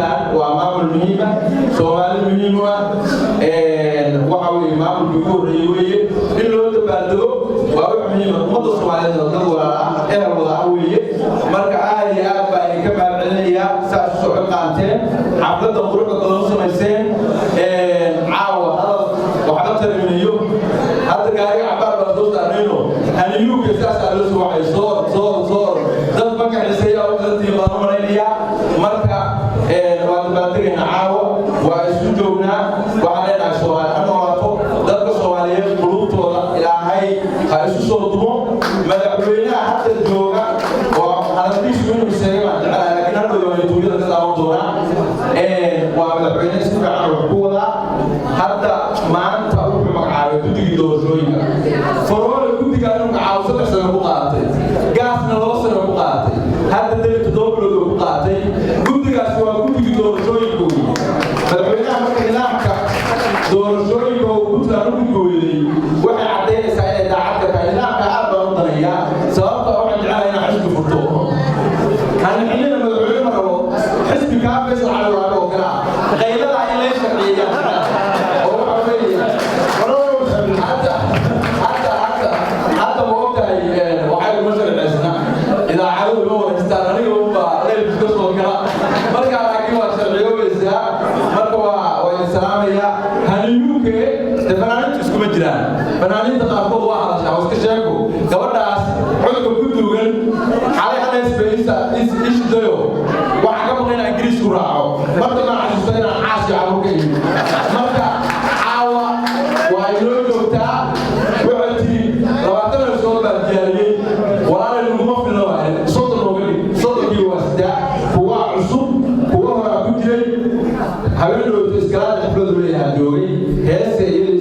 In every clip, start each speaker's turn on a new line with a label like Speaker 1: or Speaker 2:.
Speaker 1: Puntland waa maamul muhiima, Soomaali muhiim u ah. Waxa weeye maamulkii ugu horreeyey weeye. In loo dabaaldego waa wax muhiima. Ummadda Soomaaliyeed oo dad walaala ah, ehel wada ah weeye. Marka aad iyo aad baa idinka mahadcelinayaa saas u soo xilqaanteen, xafladda quruxda badan u samayseen. Caawa hadal waxba tarminayo. Hadda gaariga cabaar baa soo saarnayno, haniyuuka saasaa loo soo wacay, soor soor soor. Dad fanka xiiseeya u badantiin baan u malaynayaa. Marka waa dabaaldegaynaa caawa, waa isu joognaa. Waxaan leenahay Soomaali ha noolaato. Dadka Soomaaliyeed qulubtooda Ilaahay ha isu soo dumo. Madaxweynaha hadda jooga oo hadalkiisu inuu sheegay baan jecelahay, laakiin hadhow waa tuugada ka daawan doonaa. Waa madaxweyne si fiican wax ku wadaa. Hadda maanta wuxuu magacaabay guddigii doorashooyinka. Faroole guddiga inuu magacaabo 3 sano ku qaadatay, Gaasna 2 sano ku qaadatay, hadda Deni 7 bilood oo ku qaadatay. Guddigaasi waa guddigii doorashooyinka wey. Madaxweynaha marka nidaamka doorashooyinka oo Puntland u gudbi weyday waxay caddaynaysaa inay daacad ka tahay. Nidaamka aad baan u daneeyaa, sababta waxaan jecelahay inaan xisbi furto. Hanixinina madaxweyne ma rabo, xisbi kaa Faysal Cali Waraabe oo kale ah. Qayladaa in lay sharciyeeyaan oo waxa weeye hadda hadda hadda hadda ma ogtahay, waxay uma sharciysna, idaacadu ima wareystaan, aniga unbaa leylku ka soo gala marka, laakiin waa sharciyoobaysaa. Marka waa idin salaamayaa. Haniyuuke de fanaaniintu iskuma jiraan. Fanaaniinta qaarkood waa hadashaa, waa iska sheeko. Gabadhaas codka ku duugan xalay haleys bay ishidayo. Waxaan ka maqlay inaan Ingiriisku raaco. Marka maan xasuusta inaan caas iyo carruur ka imid. Marka caawa waa inoo joogtaa. Waxay tiri 20 episode baan diyaariyey, walaalay laguma filna, waa 30 nooga dhig. 30-kii waa sidaa, kuwa cusub, kuwa horaa ku jiray. Habeen dhowto iskalaada xafladu leeyahaa joogay, heesta iyada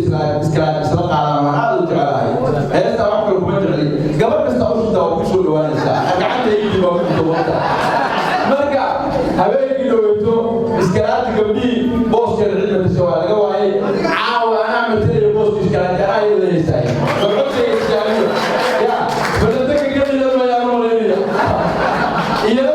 Speaker 1: iskalaad isla qaadaan. Waan aad u jecelahay heesta, wax kale kuma jecli. Gabar kasta u shuntaa waa ku soo dhawaanaysaa, gacanta iidii baa ku jirta wanta. Marka habeenkii dhoweyto iskalaada gabdhihii booskeeda cid matasha waa laga waayay. Caawa anaa matalaya booska iskalaadi, anaa iyada heesaaya. Bal codkayga tijaabiyo ya baladega gelida mayaan u malaynaya iyada.